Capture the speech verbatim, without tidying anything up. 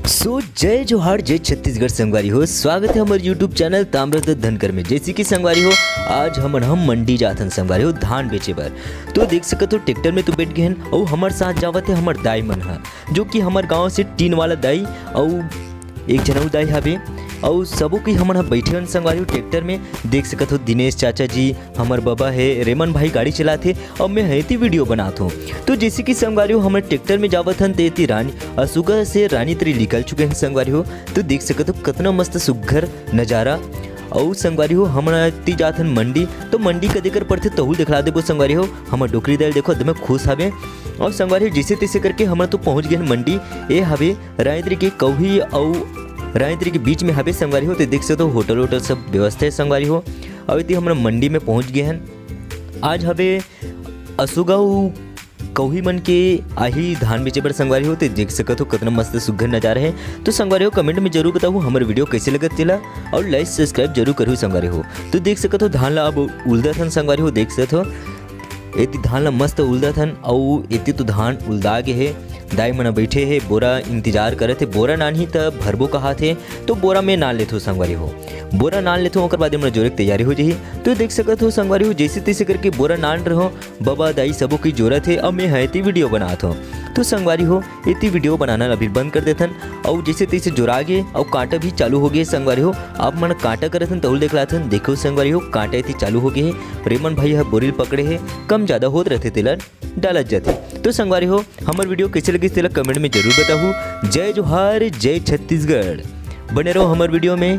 So, जय जोहार, जय छत्तीसगढ़ संगवारी हो। स्वागत है हमर YouTube चैनल ताम्रध्वज धनकर में। जैसे कि संगवारी हो, आज हमन हम मंडी जाथन संगवारी हो धान बेचे बर। तो देख सकत हो, ट्रैक्टर में तो बैठ गए हन, अउ हमर साथ जावत है हमर दाई मन ह, जो कि हमर गांव से टीन वाला दाई अउ एक झन अउ दाई हवे, अउ सबो कोई हमन ह बैठे हन संगवारी हो ट्रैक्टर में। देख सकत हो, दिनेश चाचा जी, हमर बबा हे, रेमन भाई गाड़ी चलाथे, अउ मैं ह एती वीडियो बनात हों। तो जैसे कि संगवारी हो, हमर ट्रैक्टर में जावत हन, ते एती रानी, असुगा से रानी तरी निकल चुके हैं संगवारी हो। तो देख सकत हो, कतना मस्त सुग्घर नजारा। अउ संगवारी हो, हमन एती जात हन मंडी, तो मंडी कते कर पड़थे, तहू ल दिखला देबो संगवारी हो। हमर डोकरी दाई ल देखो, एकदम खुश हवे। अउ संगवारी हो, जैसे तैसे करके हमन तो पहुंच गए हन मंडी। ए हवे रायतरी के कौही अउ रायतरी के बीच में हवे संगवारी हो। तो देख सकत हो, होटल वोटल सब व्यवस्था है संगवारी हो। अउ एती हमन मंडी में पहुंच गए हन। आज हवे असुगा अउ कौही मन के आही धान बेचे बर संगवारी हो। तो देख सकत हो, कतना मस्त सुग्घर नजारा है। तो संगवारी हो, कमेंट में जरूर बताहू हमर वीडियो कैसे लगत तेला, अउ लाइक सब्सक्राइब जरूर करहू संगवारी हो। तो देख सकत हो, धान ला अब उलदत हन संगवारी हो। देख सकत हो, एती धान ला मस्त उलदत हन, अउ एती तो धान उलदा गे हे। दाई मन बैठे हे, बोरा इंतजार करत हे। बोरा नानही त भरबो कहात हे, तो बोरा में नान लेथो संगवारी हो। बोरा नान लेथो, ओकर बाद एमन जोरे के तैयारी हो जाही। तो देख सकत हो संगवारी हो, जैसे तैसे करके बोरा नान रहो, बबा दाई सबो की जोरत हे, अब मैं ह एती वीडियो बनात हों। तो संगवारी हो, एती वीडियो बनाना अभी बंद कर देथन। अउ जैसे तैसे जोरा गे, अउ कांटा भी चालू हो गे संगवारी हो। आप मन कांटा करत हन, तहू ल देखलाथन। देखो संगवारी हो, कांटा एती चालू हो गे हे। रेमन भाई ह बोरी ल पकड़े हे, कम ज्यादा होत रहथे, तेला डालत जाथे। तो संगवारी हो, हमर वीडियो कैसे लगिस, तेला कमेंट में जरूर बताहू। जय जोहार, जय छत्तीसगढ़। बने रहो हमर वीडियो में।